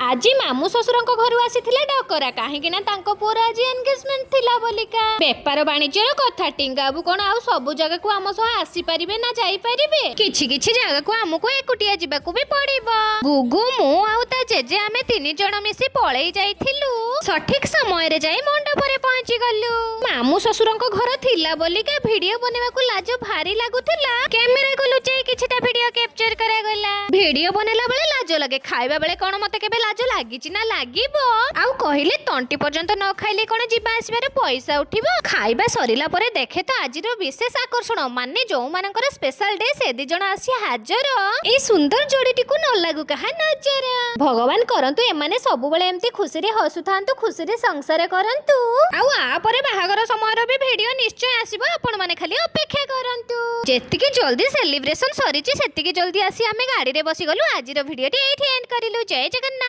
ଆଜି ମାମୁଁ ଶ୍ୱଶୁରଙ୍କ ଘରୁ ଆସିଥିଲା ଡକରା, କାହିଁକି ନା ତାଙ୍କ ପୁଅର ଆଜି ଏନଗେଜମେଣ୍ଟ ଥିଲା ବୋଲିକା। ବେପାର ବାଣିଜ୍ୟର କଥା, ଟିଙ୍ଗାବୁ କଣ ଆଉ ସବୁ ଜାଗାକୁ ଆମ ସହ ଆସିପାରିବେ ନା ଯାଇପାରିବେ? କିଛି କିଛି ଜାଗାକୁ ଆମକୁ ଏକୁଟିଆ ଯିବାକୁ ବି ପଡିବ। ଗୁଗୁ, ମୁଁ ଆଉ ତା ଜେଜେ ଆମେ 3 ଜଣ ମିଶି ପଳେଇ ଯାଇଥିଲୁ। ସଠିକ ସମୟରେ ଯାଇ ମଣ୍ଡପରେ ପହଞ୍ଚି ଗଲୁ। ମାମୁଁ ଶ୍ୱଶୁରଙ୍କ ଘର ଥିଲା ବୋଲିକା ଭିଡିଓ ବନେଇବାକୁ ଲାଜ ଭାରି ଲାଗୁଥିଲା। କ୍ୟାମେରାକୁ ଲୁଚେଇ କିଛିଟା ଭିଡିଓ କ୍ୟାପଚର କରାଗଲା। ଭିଡିଓ ବନେଇଲା ବେଳେ ଲାଜ ଲାଗେ, ଖାଇବା ବେଳେ କଣ ମତେ କେବେ ଲାଜ ଲାଗିଛି ନା ଲାଗିବ? ଆଉ କହିଲେ ତଣ୍ଟି ପର୍ଯ୍ୟନ୍ତ ନ ଖାଇଲେ କଣ ଯିବା ଆସିବାରେ ପଇସା ଉଠିବ? ଖାଇବା ସରିଲା ପରେ ଦେଖେ ତ ଆଜିର ବିଶେଷ ଆକର୍ଷଣ, ମାନେ ଯୋଉମାନଙ୍କର ସ୍ପେଶାଲ ଡେ, ସେ 2 ଜଣ ଆସି ହାଜର। ଏଇ ସୁନ୍ଦର ଯୋଡିଟିକୁ ନ ଲାଗୁ କାହା ନଜର। ଭଗବାନ କରନ୍ତୁ ଏମାନେ ସବୁବେଳେ ଏମିତି ଖୁସିରେ ହସୁଥାନ୍ତୁ, ଖୁସିରେ ସଂସାର କରନ୍ତୁ। ଆଉ ଆ ପରେ ବାହାଘର ସମୟର ବି ଭିଡିଓ ନିଶ୍ଚୟ ଆସିବ, ଆପଣ ମାନେ ଖାଲି ଅପେକ୍ଷା କରନ୍ତୁ। ଯେତିକି ଜଲ୍ଦି ସେଲିବ୍ରେସନ ସରିଛି, ସେତିକି ଜଲ୍ଦି ଆସି ଆମେ ଗାଡିରେ ବସିଗଲୁ। ଆଜିର ଭିଡିଓଟି ଏଇଠି ଏଣ୍ଡ କରିଲୁ। ଜୟ ଜଗନ୍ନାଥ।